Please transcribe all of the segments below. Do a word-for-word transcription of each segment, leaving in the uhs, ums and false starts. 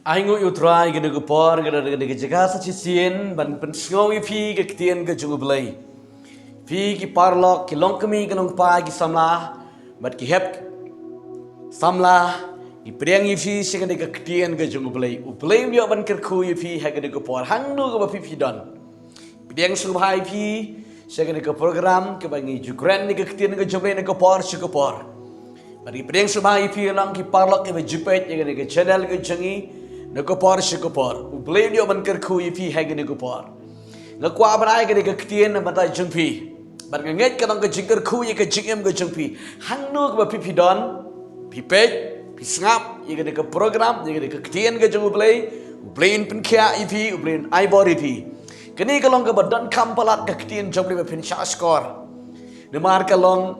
Ai nguh ïa U Trai, kane ka por nga don ha kane ka jaka sa shisien ban pynsngew ïa phi ka ktien ka jong U Blei. Phi ki paralok, ki longkmie ki longpa, ki samla bad ki hep samla, ngi pdiang ïa phi sha kane ka ktien ka jong U Blei. U Blei un ïoh ban kyrkhu ïa phi ha kane ka por, hangno kaba phi phi don. Pdiang sngewbha ïa phi sha kane ka program kaba ngi ju kren ïa ka ktien ka jong U Blei na ka por sha ka por. Bad ngi pdiang sngewbha ïa phi, long ki paralok kiba ju peit ïa kane ka channel ka jong ngi na ka por sha ka por. U Blei un ïoh ban kyrkhu ïa phi ha kane ka por. Nga kwah ban ai kane ka ktien na bynta jong phi. Bad nga ngeit ka long ka jingkyrkhu ïa ka jingim ka jong phi. Hangno kaba phi phi don, phi peit, phi sngap ïa kane ka program, ïa kane ka ktien ka jong U Blei. U Blei un pynkhiah ïa phi, U Blei un ai bor ïa phi. Kane ka long kaba donkam palat ka ktien jong U Blei ba phin shah shkor. Namar ka long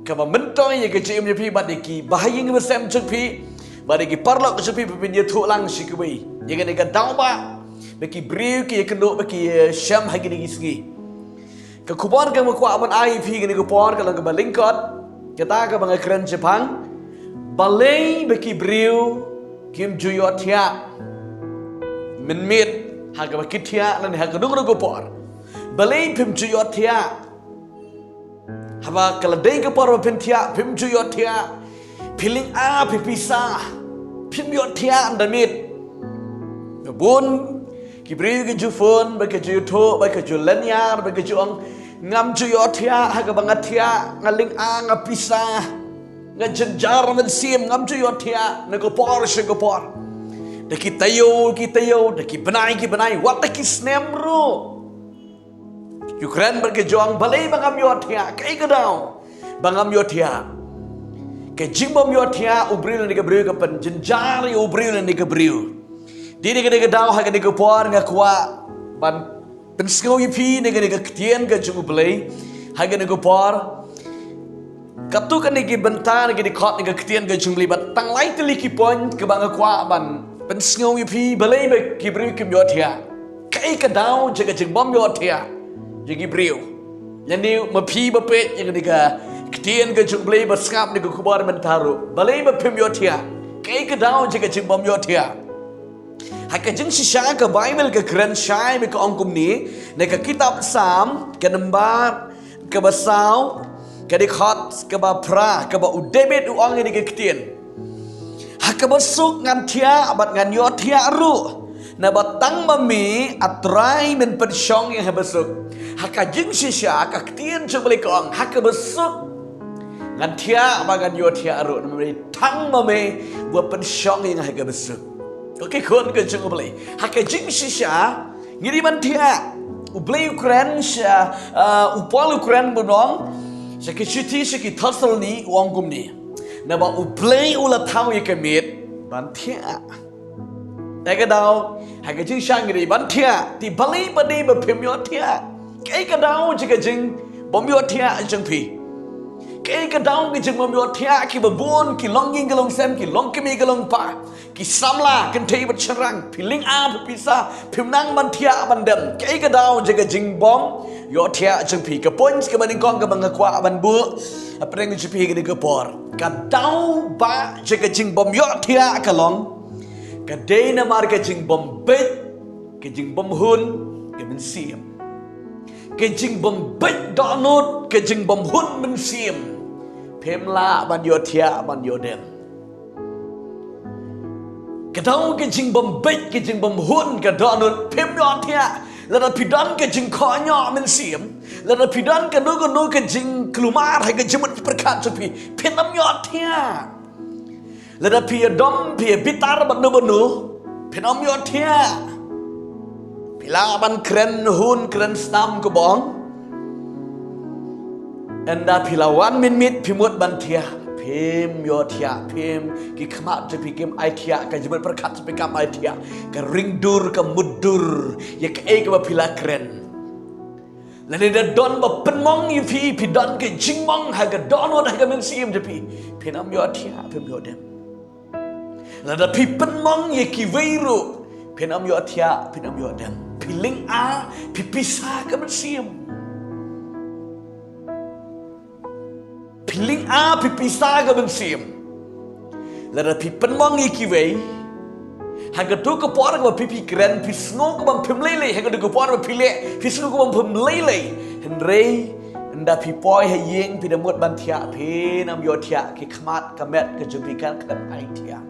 kaba myntoi ïa ka jingim jong phi bad ïa ki bahaïing basem jong phi bad ïa ki paralok jong phi ba phin ïathuh lang sha kiwei. Ïa kane ka daw ba ba ki briew ki ïakynduh ba ki, eh, shem ha kine ki sngi. Ka khubor kaba nga kwah ban ai ïa phi kane ka por ka long kaba lyngkot, kata kaba nga kren shaphang balei ba ki briew kim ju ïohthiah mynmiet ha kaba ki thiah lane ha kano kano ka por. Balei phim ju ïohthiah? Haba ka la dei ka por ba phin thiah, phim ju ïohthiah. Phi lynga, phi pisa, phim ïohthiah ynda miet. Bun ki briew ki ju phone, ba ki ju ïathuh, ba ki ju lyniar, ba ki ju ong, ngam ju ïohthiah ha kaba nga thiah, nga lynga, nga pisa, nga jynjar mynsiem, ngam ju ïohthiah na ka por sha ka por. Da ki taïew ki taïew, da ki bnai ki bnai, wat da ki snem ruh. Ki kren bad ki ju ong, balei ba ngam ïohthiah? Kaei ka daw ba ngam ïohthiah? Ka jingbym ïohthiah u briew lane ka briew ka pynjynjar ïa u briew lane ka briew. Dei na kane ka daw ha kane ka por nga kwah ban pynsngew ïa phi na kane ka ktien ka jong U Blei ha kane ka por. Katto katne ki bynta ne ki dkhot ne ka ktien ka jong U Blei, bad tang lai tylli ki point kaba nga kwah ban pynsngew ïa phi, balei ba ki briew kim ïohthiah. Kaei ka daw jong ka jingbym ïohthiah jong ki briew? Lane ma phi ba peit ïa kane ka ktien ka jong U Blei, ba sngap ne ka khubor mynta ruh, balei ba phim ïohthiah? Kaei ka daw jong ka jingbym ïohthiah? Ha ka jingshisha ka Baibl ka kren shai bad ka ong kumne, na ka kitab Salm ka number kaba saw, ka dkhot kaba phra, kaba u David u ong ïa kane ka ktien. Ha kaba suk ngan thiah bad ngan ïohthiah ruh, naba tang ma me, A Trai, men pynshong ïa nga ha kaba suk. Ha ka jingshisha ka ktien jong U Blei ka ong, ha kaba suk ngan thiah bad ngan ïohthiah ruh, naba tang ma me ba pynshong ïa nga ha kaba suk. Ka khun ka jong U Blei, ha ka jingshisha ngi dei ban thiah. U Blei u kren sha, uh, u Paul u kren, ba u ong sha ki shithi sha ki Thessaloni, u ong kumne, naba U Blei u la thaw ïa ka miet ban thiah. Te ka daw ha ka jingshisha ngi dei ban thiah. Te balei ba dei ba phim ïohthiah? Kaei ka daw jong ka jingbym ïohthiah jong phi? Kaei ka daw ka jingbym ïohthiah? Kiba bun, ki longïing ki longsem, ki longkmie ki longpa, ki samla kynthei bad shynrang, phi lynga, phi pisa, phim nang ban thiah ban dem. Kaei ka daw jong ka jingbym ïohthiah jong phi? Ka point kaba nyngkong kaba nga kwah ban buh hapdeng jong phi ha kane ka por, ka daw ba jong ka jingbym ïohthiah ka long, ka dei namar ka jingbym beit, ka jingbym hun ka mynsiem. Ka jingbym beit dohnud, ka jingbym hun mynsiem, phim lah ban ïohthiah ban ïoh dem. Ka daw ka jingbym beit, ka jingbym hun, ka dohnud, phim ïohthiah. Lada phi don ka jingkohnguh mynsiem, lada phi don kano kano ka jingkulmar ha ka jingmut pyrkhat jong phi, phin ym ïohthiah. Lada phi ïadom, phi ïabitar bad uno uno, phin ym ïohthiah. Phi lah ban kren hun kren snam, kumba ong. Ynda phi la wan mynmiet phi mut ban thiah, phim ïohthiah, phim, ki khmat jong phi kim aithiah, ka jingmut pyrkhat jong phi kam aithiah, ka ring dur, ka mutdur ïa kaei kaba phi la kren. Lane da don ba pynmong ïa phi, phi don ka jingmong ha ka dohnud ha ka mynsiem jong phi, phin ym ïohthiah, phim ïoh dem. Lada phi pynmong ïa kiwei ruh, phin ym ïohthiah, phin ym ïoh dem. Phi lynga, phi pisa ka mynsiem. Phi lynga, phi pisa ka mynsiem. Lada phi pynmong ïa kiwei, Ha katu ka por kaba phi phi kren, phi sngew kaba phim lei lei. Ha katu ka por ba phi leh, phi sngew kaba phim lei lei. Hynrei ynda phi poi ha ïing, phi da mut ban thiah, phin ym ïoh thiah. Ki khmat ka met ka jong phi kan khlem ai thiah.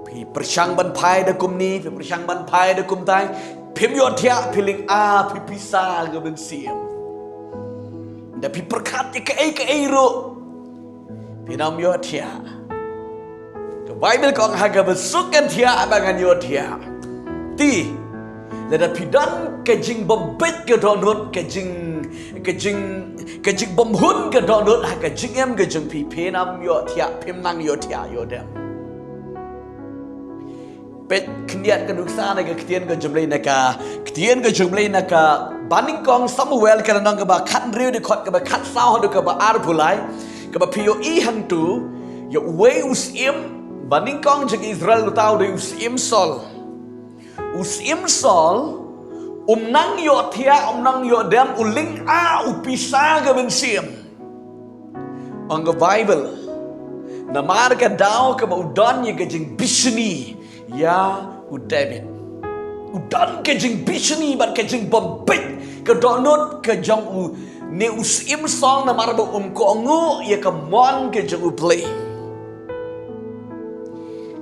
Phi pyrshang ban phai da kumne, phi pyrshang ban phai da kumtai, phim ïoh thiah, phi lynga, phi pisa ka mynsiem. Ynda phi pyrkhat ïa kaei kaei ruh, phin ym ïoh thiah. Ka Baibl ka ong, ha kaba suk ngan thiah, ba ngan ïoh thiah. Te lada phi don ka jingbym beit ka dohnud, ka jing, ka jing, ka jingbymhun ka dohnud ha ka jingim ka jong phi, phin ym ïoh thiah, phim nang ïoh thiah ïoh dem. Peit khyndiat ka nuksa na ka ktien ka jong U Blei, na ka ktien ka jong U Blei na ka Banyngkong Samuel, ka lynnong kaba khathynriew, dkhot kaba khatsaw haduh kaba arphew lai, kaba phi ïohi hangtu ïa uwei u syiem banyngkong jong Israel, uta u dei u syiem Saul. U syiem Saul um nang ïoh thiah, um nang ïoh dem, u lynga, u pisa ka mynsiem. Ong ka Baibl, namar ka daw kaba u don ïa ka jingbishni ïa u David. U don ka jingbishni bad ka jingbym beit ka dohnud ka jong une u syiem Saul, namar ba um kohnguh ïa ka mon ka jong U Blei.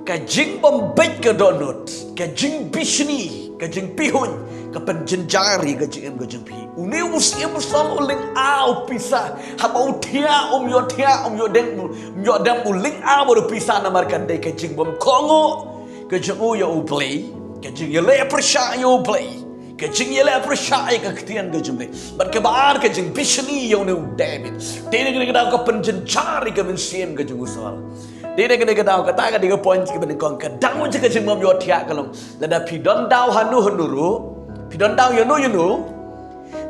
Ka jingbym beit ka dohnud, ka jingbishni, ka jingpihuiñ, ka pynjynjar ïa ka jingim ka jong phi. Une u syiem Saul u lynga, u pisa, haba u thiah um ïoh thiah, um ïoh dem, um ïoh dem, u lynga bad u pisa namar ka dei ka jingbym kohnguh ka jong u ïa U Blei, ka jingïaleh pyrshah ïa U Blei. Ka jingïaleh pyrshah ïa ka ktien ka jong U Blei. Bad kaba ar, ka jingbishni ïa une u David. Te na kane ka daw ka pynjynjar ïa ka mynsiem ka jong u Saul. Te na kane ka daw, kata ka dei ka point kaba nyngkong, ka daw jong ka jingbym ïoh thiah ka long, lada phi don daw hano hano ruh, phi don daw ïano ïano,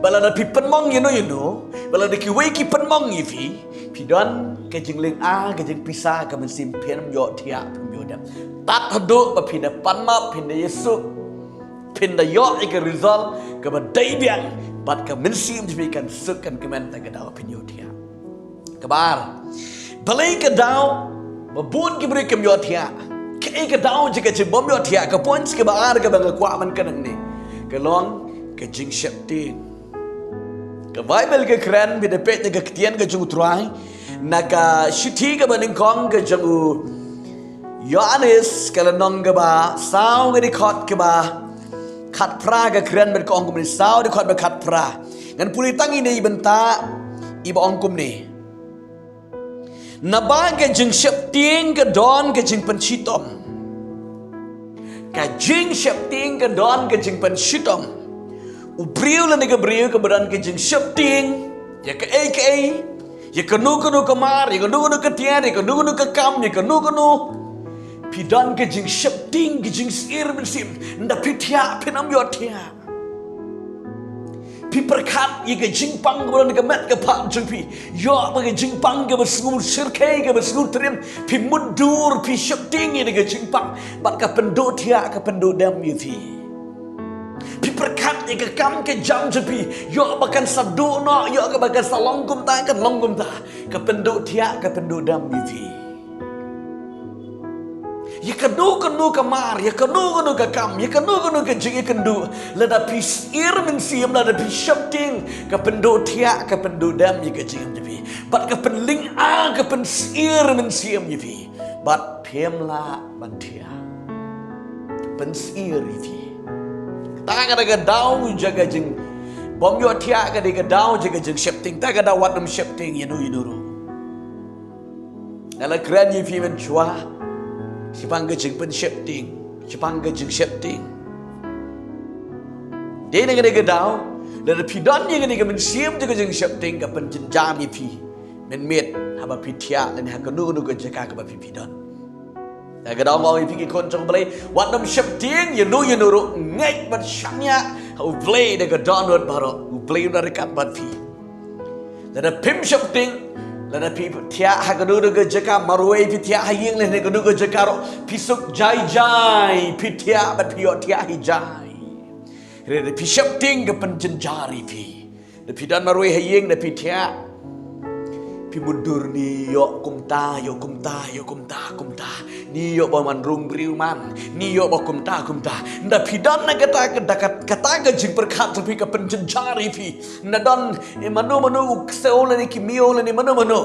ba lada phi pynmong ïano ïano, ba lada kiwei ki pynmong ïa phi, phi don ka jinglynga, ka jingpisa ka mynsiem, phin ym ïoh thiah, phin ym ïoh dem. Tad haduh ba phin da pan map, phin da ïasuk, phin da ïoh ïa ka result kaba dei biang, bad ka mynsiem jong phi kan suk kan kmen, ta ka daw phin ïoh thiah. Kaba ar, balei ka daw ba bun ki briew kim ïoh thiah? Kaei ka daw jong ka jingbym ïoh thiah? Ka point kaba ar kaba nga kwah ban kren hangne ka long ka jingsheptieng. Ka Baibl ka kren, phi da peit na ka ktien ka jong U Trai, na ka shithi kaba nyngkong ka jong u Ïoannis, ka lynnong kaba saw, ka dkhot kaba khatphra, ka kren bad ka ong kumne, saw, dkhot ba khatphra. Ngan pule tang ine i bynta, iba ong kumne: Naba ka jingsheptieng ka don ka jingpynshitom. Ka jingsheptieng ka don ka jingpynshitom. U briew lane ka briew kaba don ka jingsheptieng ïa kaei kaei, ïa kano kano ka mar, ïa kano kano ka tiar, ïa kano kano ka kam, ïa kano kano, phi don ka jingsheptieng, ka jingsyier mynsiem. Ynda phi thiah, phin ym ïoh thiah. Phi pyrkhat ïa ka jingpang kaba don ha ka met ka phad jong phi. Ïoh ba ka jingpang kaba sngewsyrkhei, kaba sngewtriem, phi mutdur, phi sheptieng ïa ka jingpang, bad ka pynduh thiah, ka pynduh dem ïa phi. Phi pyrkhat ïa ka kam ka jam jong phi, ïoh ba kan sa duh noh, ïoh ba kan sa long kumta, kan long kumta, ka pynduh thiah, ka pynduh dem ïa phi. Ïa kano kano ka mar, ïa kano kano ka kam, ïa kano kano ka jingïakynduh, lada phi syier mynsiem, lada phi sheptieng, ka pynduh thiah, ka pynduh dem ïa ka jingim jong phi. Bad ka pynlynga, ka pynsyier mynsiem ïa phi. Bad phim lah ban thiah. Pynsyier ïa phi. Kata ka dei ka daw jong ka jingbym ïoh thiah, ka dei ka daw jong ka jingsheptieng. Ta ka daw wat nym sheptieng ïano ïano ruh. Nga la kren ïa phi mynshuwa shaphang ka jingpynsheptieng, shaphang ka jingsheptieng. Dei na kane ka daw, lada phi don ïa kane ka mynsiem jong ka jingsheptieng, ka pynjynjar ïa phi mynmiet haba phi thiah lane ha kano kano ka jaka kaba phi phi don. Te ka daw nga ong ïa phi ki khun jong U Blei, wat nym sheptieng ïano ïano ruh, ngeit bad shaniah ha U Blei da ka dohnud baroh. U Blei un da ryngkat bad phi. Lada phim sheptieng, lada phi thiah ha kano kano ka jaka, marwei phi thiah ha ïing lane kano ka jaka ruh, phi suk jai jai, phi thiah bad phi ïoh thiah hi jai. Hynrei lada phi sheptieng, ka pynjynjar ïa phi. Lada phi don marwei ha ïing, lada phi thiah, phi mutdur, ni ïoh kumta, ïoh kumta, ïoh kumta, kumta. Ngi ïoh ba man rung briew man. Ngi ïoh ba kumta kumta. Nda phi don na kata ka, da kat-, kata ka jingpyrkhat jong phi ka pynjynjar ïa phi. Nda don, eh, mano mano u ksiew lane ki miaw lane mano mano.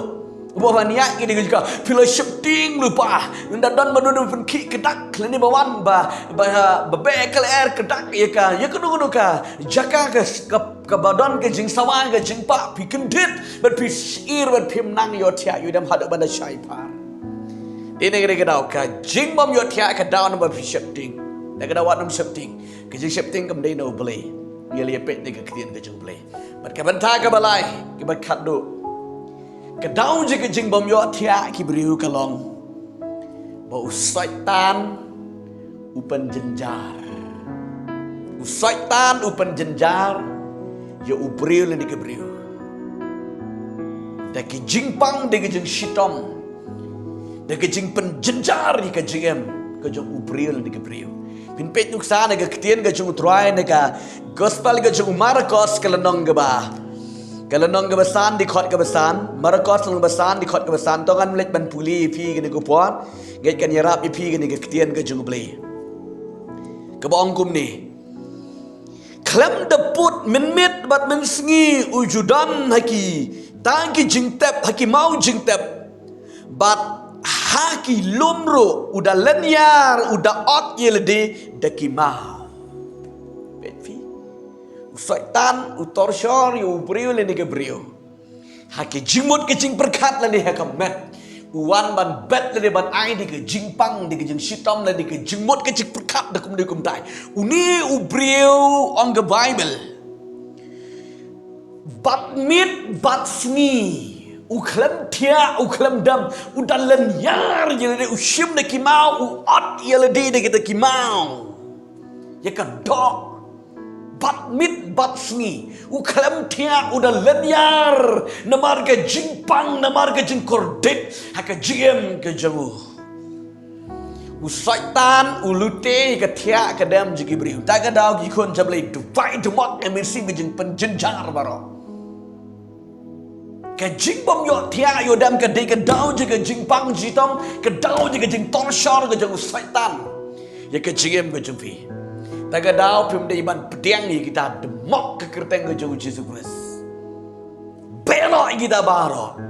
Ba ban ïa ki dei ka jaka phi la sheptieng lypa. Nda don mano mano pynkhih ka dak lane ba wan ba, ba, ba beh ka lyer ka dak ïa ka, ïa kano kano ka jaka ka, ka, kaba don ka jingsawa ka jingpah phi kyndit bad phi sheptieng bad phim nang ïohthiah ïoh dem haduh ban da shai phar. Dei na ka dei ka daw ka jingbym ïohthiah ka daw namar phi sheptieng. Na ka daw wat nym sheptieng. Ka jingsheptieng kam dei na U Blei. Ïa lei peit na ka ktien ka jong U Blei. Bad ka bynta kaba lai, kaba khatduh. Ka daw jong ka jingbym ïohthiah ki briew ka long ba u Soitan u pynjynjar. U Soitan u pynjynjar ïa u briew lane ka briew. Da ki jingpang, da ki jingshitom, da ki jingpynjynjar ïa ka jingim ka jong u briew lane ka briew. Phin peit nuksa na ka ktien ka jong U Trai na ka Gospel ka jong u Markos ka lynnong kaba, ka lynnong kaba san, dkhot kaba san. Markos lynnong kaba san, dkhot kaba san. To ngan leit ban pule ïa phi kane ka por. Ngeit kan ïarap ïa phi kane ka ktien ka jong U Blei. Kaba ong kumne. Khlem da pud mynmiet bad mynsngi u ju don ha kita ki jingtep, ha ki maw jingtep. Bad ha ki lum ruh u da lynñiar, u da ot ïa lade da ki maw. Peit phi. U Soitan u torshor ïa u briew lane ka briew. Ha ka jingmut ka jingpyrkhat lane ha ka met. U wan ban bet lane ban ai da ka jingpang, da ka jingshitom lane ka jingmut ka jingpyrkhat da kumne kumtai. Une u briew ong ka Baibl. Bad miet bad sngi. U khlem thiah, u khlem dem, u da lynñiar ïa lade, u shim da ki maw, u ot ïa lade da kita ki maw. Ïa ka doh. Bad miet bad sngi. U khlem thiah, u da lynñiar. Namar ka jingpang, namar ka jingkordit. Ha ka jingim ka jong u. U Soitan, u lute ïa ka thiah ka dem jong ki briew. Ta ka daw ki khun jong U Blei, duwai dmok ka mynsiem ka jingpynjynjar baroh. Ka jingbym ïohthiah ïoh dem ka dei ka daw jong ka jingpang shitom, ka daw jong ka jingtorshor ka jong u Soitan. Ïa ka jingim ka jong phi. Ta ka daw phim dei ban pdiang ïa kita, dmok ka kyrteng ka jong u Jisu Khrist. Beh noh ïa kita baroh.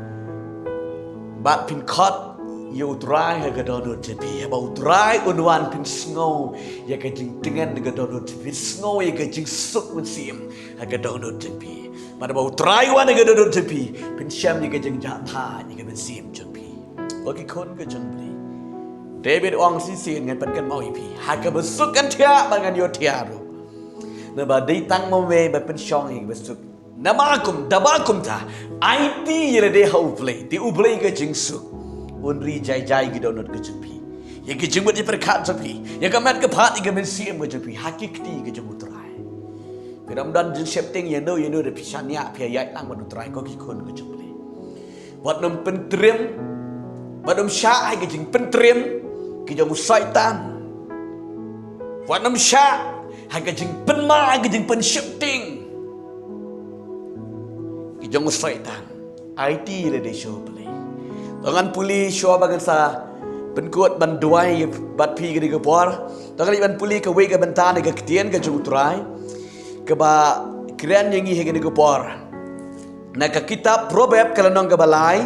Bad phin khot ïa U Trai ha ka dohnud jong phi. Haba U Trai un wan phin sngew ïa ka jingtngen ka dohnud jong phi. Sngew ïa ka jingsuk mynsiem ha ka dohnud jong phi. Bad haba U Trai wan ha ka dohnud jong phi, phin shem ïa ka jingjahthait ïa ka mynsiem jong phi. Ko ki khun ka jong U Blei. David u ong shisien ngan pynkynmaw ïa phi. Ha kaba suk ngan thiah, bad ngan ïohthiah ruh. Naba dei tang ma me ba pynshong ïa kaba suk. Namar kum, da ba kumta. Aiti ïa lade ha U Blei. Te U Blei ka jingsuk un ri jai jai ki dohnud ka jong phi. Ïa ki jingmut jingpyrkhat jong phi. Ïa ka met ka phad ïa ka mynsiem ka jong phi. Ha ki kti ka jong U Trai. Phi ym don jingsheptieng ïano ïano, da phi shaniah phi ïaid lang bad U Trai, ko ki khun ka jong U Blei. Wat nym pyntriem, wat nym shah ha ka jingpyntriem ki jong u Soitan. Wat nym shah ha ka jingpynmah, ha ka jingpynsheptieng ki jong u Soitan. Aiti lade sha U Blei. To ngan pule shuwa ba ngan sa pynkut ban duwai bad phi kane ka por. To ngan leit ban pule kawei ka bynta na ka ktien ka jong U Trai kaba kren ïa ngi ha kane ka por. Na ka kitab Proverb ka lynnong kaba lai,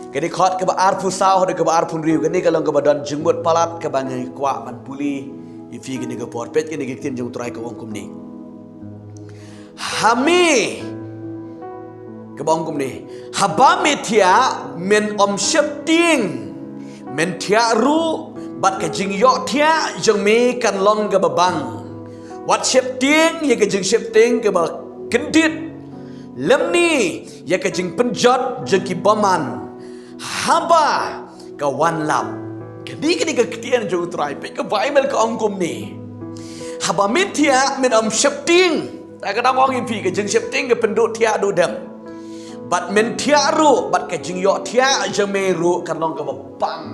ka dkhot kaba arphew saw haduh kaba arphew hynriew, kane ka long kaba don jingmut palat kaba ngi kwah ban pule ïa phi kane ka por. Peit kane ka ktien jong U Trai ka ong kumne. Ha me, kaba ong kumne. Haba me thiah, men ym sheptieng. Men thiah ruh, bad ka jingïohthiah jong me kan long kaba bang. Wat sheptieng ïa ka jingsheptieng kaba kyndit, lymne ïa ka jingpynjot jong ki bymman haba ka wan lap. Kane, kane ka ktien jong U Trai, peit ka Baibl ka ong kumne. Haba me thiah, men ym sheptieng. Ta ka dang ong ïa phi ka jingsheptieng ka pynduh thiah duh dem. Bad men thiah ruh, bad ka jingïohthiah jong me ruh kan long kaba bang.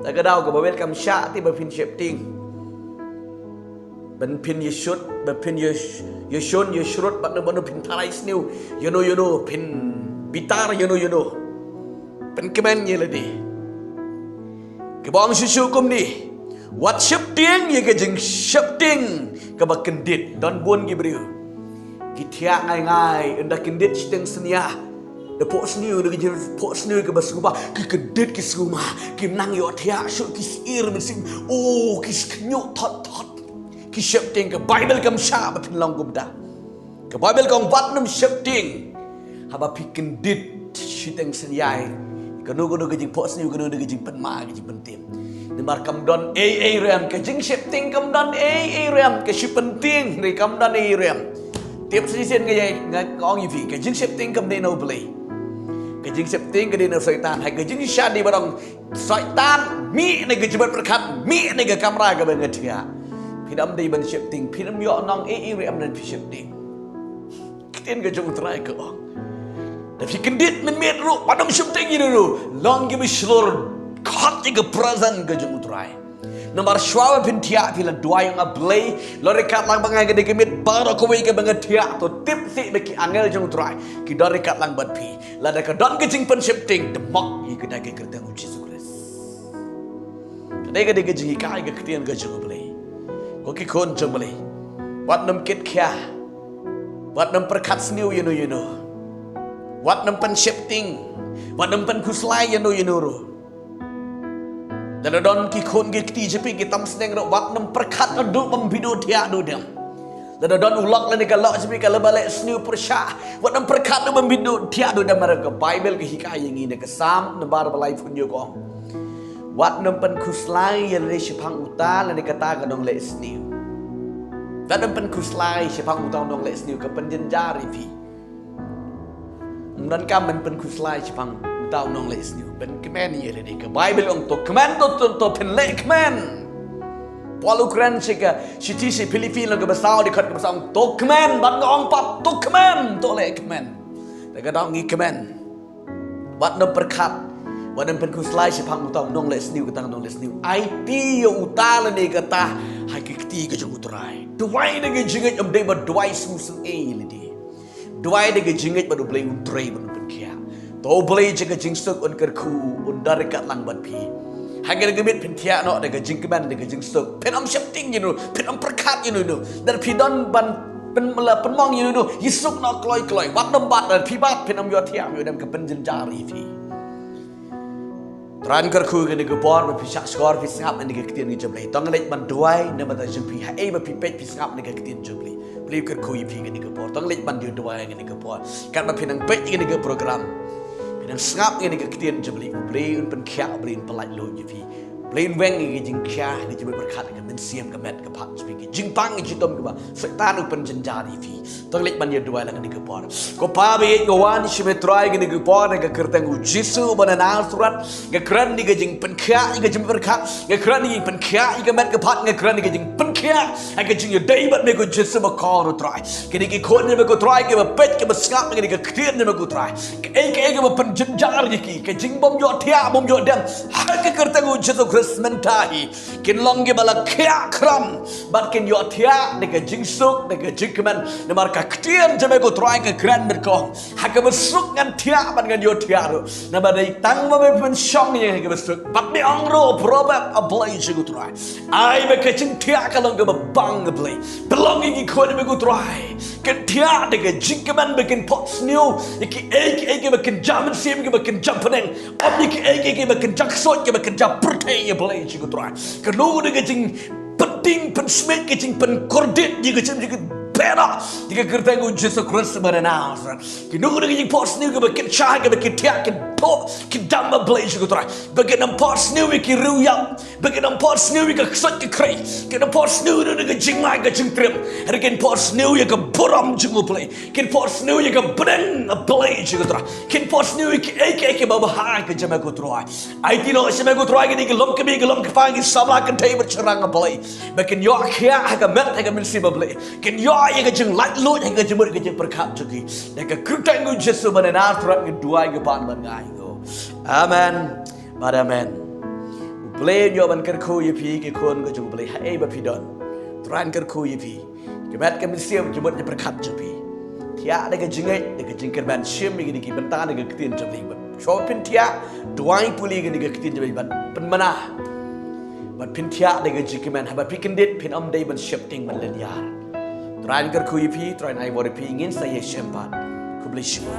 Ta ka daw kaba welcome shah te ba phin sheptieng. Ban phin ïashut, ba phin ïash-, ïashun, ïashrut, bad na ba na phin tharai sniew. Ïano, ïano, phin bitar, ïano, ïano. Pynkmen ïa lade. Kaba ong shisha kumne, wat sheptieng ïa ka jingsheptieng kaba kyndit. Don bun ki briew ki thiah ngai ngai, ynda kyndit shiteng synñia, da phohsniew, da ka jingphohsniew kaba sngewbha, ki kyndit ki sngewma, kim nang ïohthiah shuh, ki syier mynsiem, oh, ki sngewthot thot. Ki sheptieng. Ka Baibl kam shah ba phin long kumta. Ka Baibl ka ong wat nym sheptieng haba phi kyndit shiteng synñia ïa kano kano ka jingphohsniew, kano kano ka jingpynma, ka jingpyntiem. Namar kam don ei ei rem, ka jingsheptieng kam don ei ei rem, ka sheptieng ruh kam don ei ei rem. Tip shisien nga ïa, nga ong ïa phi, ka jingsheptieng kam dei na U Blei. Ka jingsheptieng ka dei na u Soitan. Haba ka jingshisha dei ban ong, Soitan, mih na ka jingmut pyrkhat, mih na ka kamra kaba nga thiah. Phin ym dei ban sheptieng, phin ym ïoh nong ei ei ruh ynda phi sheptieng. Ktien ka jong U Trai ka ong, da phi kyndit mynmiet ruh, wat nym sheptieng ïa uno uno. Long kiba shlur, khot ïa ka presence ka jong U Trai. Namar shuwa ba phin thiah, phi la duwai ïa U Blei, lada kat lang ba nga dei ka miet baroh kawei kaba nga thiah, to tip seh ba ki angel jong U Trai ki don ryngkat lang bad phi. Lada ka don ka jingpynsheptieng, dei mok ïa kata ka kyrteng U Jisu Khrist. Ka dei, ka dei ka jinghikai ka ktien ka jong U Blei. Ko ki khun jong U Blei, wat nym kit khia, wat nym pyrkhat sniew ïa uno ïa uno, wat nym pynsheptieng, wat nym pynkhuslai ïa uno ïa uno ruh. Lada don ki khun ki kti jong phi ki tam sneng ruh, wat nym pyrkhat haduh ba phi duh thiah duh dem. Lada don u lok lane ka lok jong phi ka la ba leh sniew pyrshah, wat nym pyrkhat haduh ba phi duh thiah duh dem. Namar ka Baibl ka hikai ïa ngi na ka Salm number ba laiphew hynñiew ka ong, wat nym pynkhuslai ïa lade shaphang uta lane kata ka nongleh sniew. Wat nym pynkhuslai shaphang uta u nongleh sniew, ka pynjynjar ïa phi. Ym donkam ban pynkhuslai shaphang uta u nongleh sniew, pynkmen ïa lade. Ka Baibl ong to kmen, to, to, to phin leh kmen. Paul u kren sha ka shithi sha Philippi lynnong kaba saw, dkhot kaba saw, ong to kmen, bad nga ong pat to kmen, to leh kmen. Te ka dang ngi kmen. Wat nym pyrkhat, wat nym pynkhuslai shaphang uta u nongleh sniew, kata ka nongleh sniew. Aiti ïa uta lane kata ha ki kti ka jong U Trai. Duwai da ka jingngeit, ym dei ba duwai sngewsynei ïa lade. Duwai da ka jingngeit bad U Blei un trei bad un pynkhiah. To U Blei jong ka jingsuk un kyrkhu, un don ryngkat lang bad phi. Ha kane ka miet phin thiah noh da ka jingkmen, da ka jingsuk. Phin ym sheptieng ïa uno, phin ym pyrkhat ïa uno. Lada phi don ban pyn-, la pynmong ïa uno, ïasuk noh kloi kloi. Wat nym bat, lada phi bat phin ym ïohthiah, ym ïoh dem, ka pynjynjar ïa phi. Trai un kyrkhu ïa kane ka por ba phi shah shkor, phi sngap ïa kane ka ktien ka jong U Blei. To ngin leit ban duwai na ka bynta jong phi, haei ba phi peit phi sngap ïa kane ka ktien jong U Blei. U Blei un kyrkhu ïa phi ïa kane ka por. To ngin leit ban ïa duwai ïa kane ka por. Katba phi nang peit ïa kane ka program, phi nang sngap ïa kane ka ktien jong U Blei, U Blei un pynkhiah, U Blei un pyllait lut ïa phi. U Blei un weng ïa ka jingkhia, ïa ka jingmut pyrkhat, ïa ka mynsiem, ka met ka phad jong phi, ka jingpang ka jingtum kaba Soitan u pynjynjar ïa phi. To ngin leit ban ïa duwai lang ïa kane ka por. Ko Pa ba ïeit, nga wan sha me Trai ïa kane ka por ha ka kyrteng U Jisu uba na Nasareth. Nga kren ïa ka jingpynkhiah ïa ka jingpyrkhat, nga kren ïa ka jingpynkhiah ïa ka met ka phad, nga kren ïa ka jingpynkhiah ïa ka jingïadei bad me ko Jisu bakordor Trai. Kine ki khun jong me ko Trai kiba peit kiba sngap ïa kane ka ktien jong me ko Trai, kaei kaei kaba pynjynjar ïa ki, ka jingbym ïohthiah bym ïoh dem, ha ka kyrteng U Jisu Khrist mynta hi kin long kiba la khiah khram bad kin ïohthiah da ka jingsuk, da ka jingkmen. Namar ka ktien jong me ko Trai ka kren bad ka ong, ha kaba suk ngan thiah bad ngan ïohthiah ruh, namar dei tang ba me pynshong ïa kaba suk. Bad me ong ruh, Proverb, A Blei jong ko Trai, ai ba ka jingthiah ka long kaba bang, A Blei. Pynlong ïa ki khun jong me ko Trai kin thiah da ka jingkmen, ba kin phohsniew ïa kiei kiei kiba kynja mynsiem, kiba kynja bneng, ym ïa kiei kiei kiba kynja ksuid, kiba kynja pyrthei, A Blei jong ko Trai. Kano kano ka jingpynting pynsmiej, ka jingpynkordit, ïa ka jing, ïa ka jingpynbeit ïa ka kyrteng U Jisu Khrist uba na Nasareth. Kano kano ka jingphohsniew kaba kin shah, kaba kin thiah, kin thoh, kin dam, A Blei jong ko Trai, ba kin ym phohsniew ïa ki riewïap, ba kin ym phohsniew ïa ka ksuid ka khrei, kin ym phohsniew ïa ka jingmai ka jingtriem, hynrei kin phohsniew ïa ka burom jong U Blei, kin phohsniew ïa ka bneng, A Blei jong ko Trai, kin phohsniew ïa kiei kiei kiba bha ka jong me ko Trai. Aiti noh sha me ko Trai kine ki longkmie ki longkpa, ki samla kynthei bad shynrang, A Blei, ba kin ïoh khiah ha ka met ha ka mynsiem, A Blei, kin ïoh ïa ka jinglaitluid ha ka jingmut ka jingpyrkhat jong ki. Ha ka kyrteng U Jisu uba na Nasareth ngi duwai, ngi pan bad ngi ainguh. Amen bad amen. U Blei un ïoh ban kyrkhu ïa phi ki khun ka jong U Blei, haei ba phi don. Trai un kyrkhu ïa phi. Ka met ka mynsiem, ka jingmut ka jingpyrkhat jong phi, thiah da ka jingngeit, da ka jingkyrmen, shim ïa kine ki bynta na ka ktien jong U Blei. Shuwa phin thiah, duwai pule ïa kane ka ktien jong U Blei ban pynmynta Bad phin thiah da ka jingkmen, haba phi kyndit phin ym dei ban sheptieng ban lynñiar. Trai un kyrkhu ïa phi, Trai un ai bor ïa phi, ngin sa ïashem pat. Khublei shibun.